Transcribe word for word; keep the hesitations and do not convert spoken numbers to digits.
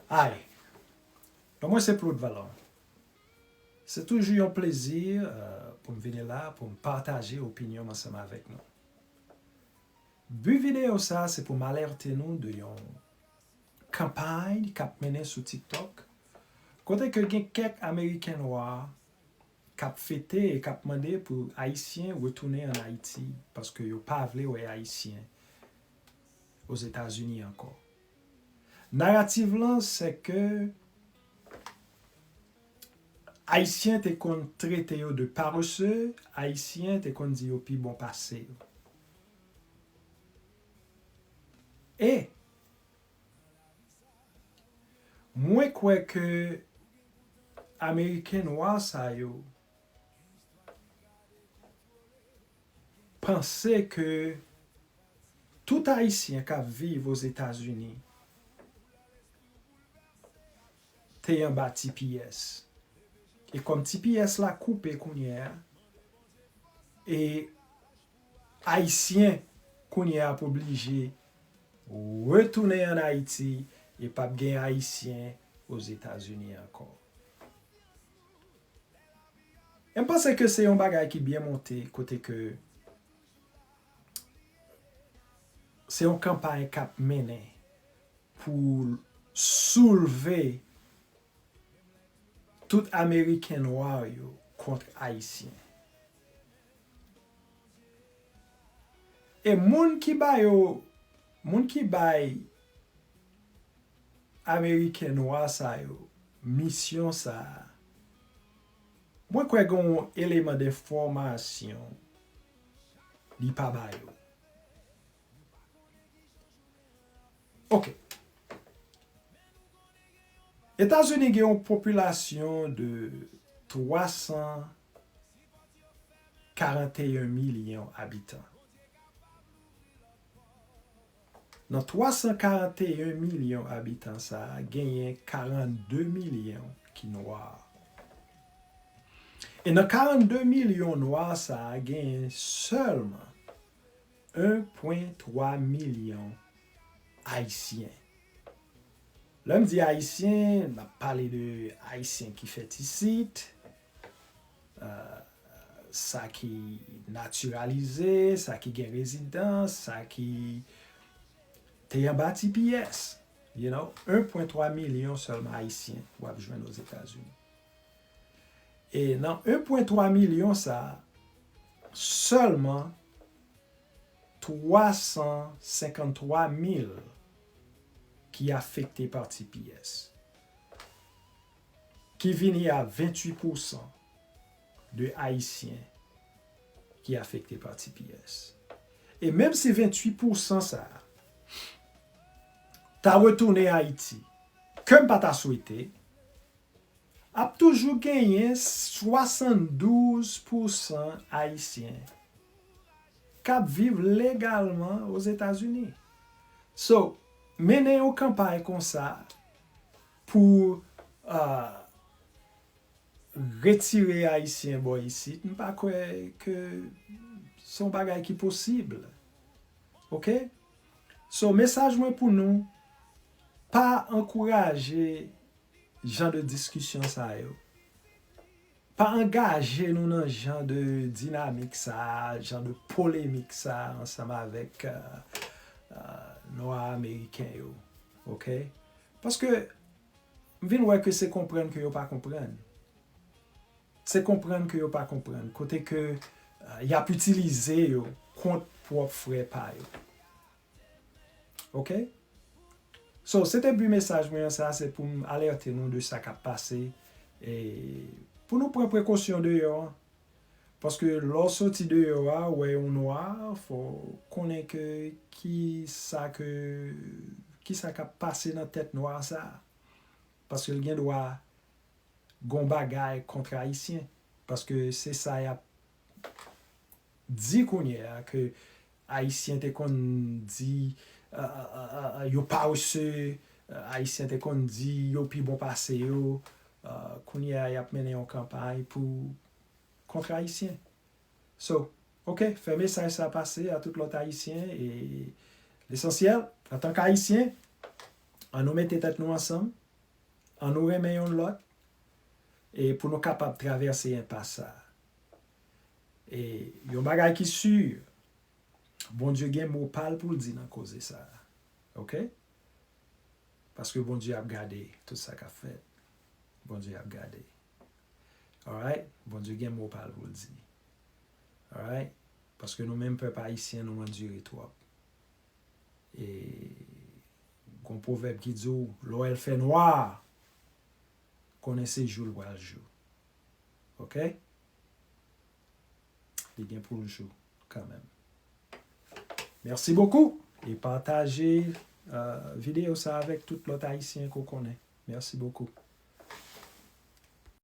Hi, non mwen se Claude Valant. Se toujou yon plezi, euh, pou m vini la, pou m pataje opinyon m ansanm avèk nou. Bi videyo sa a se pou m alète nou de yon kanpay k ap mennen sou TikTok, kote ke gen kèk Ameriken nwa k ap fete e k ap mande pou Ayisyen retounen ann Ayiti, paske yo pa vle wè Ayisyen Ozetazini ankò. Narativ lan, se ke Ayisyen te konn trete yo de parese, Ayisyen te konn di yo pi bon pase yo. E mwen kwè ke Ameriken nwa sa yo panse ke tout Ayisyen k ap viv Ozetazini te anba T P S. E kòm T P S la koupe kounye a, e Ayisyen kounye a ap oblije retounen ann Ayiti e p ap gen Ayisyen Ozetazini ankò. E m panse ke se yon bagay ki byen monte, kote ke se yon kanpay k ap mennen pou soulve tout Ameriken nwa yo kont Ayisyen. E moun ki ba yo, moun ki bay Ameriken nwa sa yo misyon sa a, mwen kwè gen yon eleman de enfòmasyon li pa ba yo. Ok. Etazini gen yon popilasyon de twa san karanteyen milyon abitan. Nan twa san karanteyen milyon abitan sa a, genyen karannde milyon ki nwa. E nan karannde milyon nwa sa a, genyen sèlman en pwen twa milyon Ayisyen. Lè m di Ayisyen, n ap pale de Ayisyen ki fèt isit, euh, sa ki natiralize, sa ki gen rezidans, sa ki te anba T P S. You know, en pwen twa milyon sèlman Ayisyen w ap jwenn Ozetazini. E nan en pwen twa milyon sa a, sèlman twa san senkanntwa mil ki afekte pa T P S, ki vini a venntuit pousan de Ayisyen ki afekte pa T P S. E menm si venntuit pousan sa a ta retounen Ayiti, ke m pa ta swete, ap toujou genyen swasanndouz pousan Ayisyen k ap viv legalman Ozetazini. So, mennen yon kanpay konsa pou, ah, retire Ayisyen bò isit, m pa kwè ke se yon bagay ki posib. Ok? So, mesaj mwen pou nou, pa ankouraje jan de diskisyon sa yo. Pa angaje nou nan jan de dinamik sa, jan de polemik sa ansanm avèk, euh, euh, nwa ameriken yo. Ok? Paske m vin wè ke se konprann ke yo pa konprann. Se konprann ke yo pa konprann. Kote ke, euh, y ap itilize yo kont pwòp frè pa yo. Ok? So, se te bi mesaj mwen an sa, se pou m alète nou de sa k ap pase. E pou nou pran prekosyon deyò, paske lè w soti deyò a, w wè yon nwa, fò w konnen ke ki sa ke, ki sa k ap pase nan tèt nwa sa. Paske l gen dwa gon bagay kont Ayisyen. Paske se sa y ap di kounye a, ke Ayisyen te konn di, euh, euh, euh, euh, yo parese, euh, Ayisyen te konn di yo pi bon pase yo, euh, kounye a y ap mennen yon kanpay pou, kont Ayisyen. So, ok, fè mesaj sa pase a tout lòt Ayisyen, e lesansyèl, antank Ayisyen, ann nou mete tèt nou ansanm, Ann nou renmen youn lòt, e pou nou kapab travèse enpas sa a. E yon bagay ki si, Bondye gen mo pa l pou l di nan koze sa a. Oke? Paske Bondye ap gade tout sa k ap fèt. Bondye ap gade. Alright? Bondye gen mo pa l pou l di. Alright? Paske nou menm pèp ayisyen, nou andire twòp. E gon pwovèb ki di w, lè w wè l fè nwa, konnen se jou l pral jou. Oke? Li gen pou l jou kanmenm. Merci beaucoup. E pataje uh, videyo sa avèk tout lòt ayisyen ke w konnen. Merci beaucoup.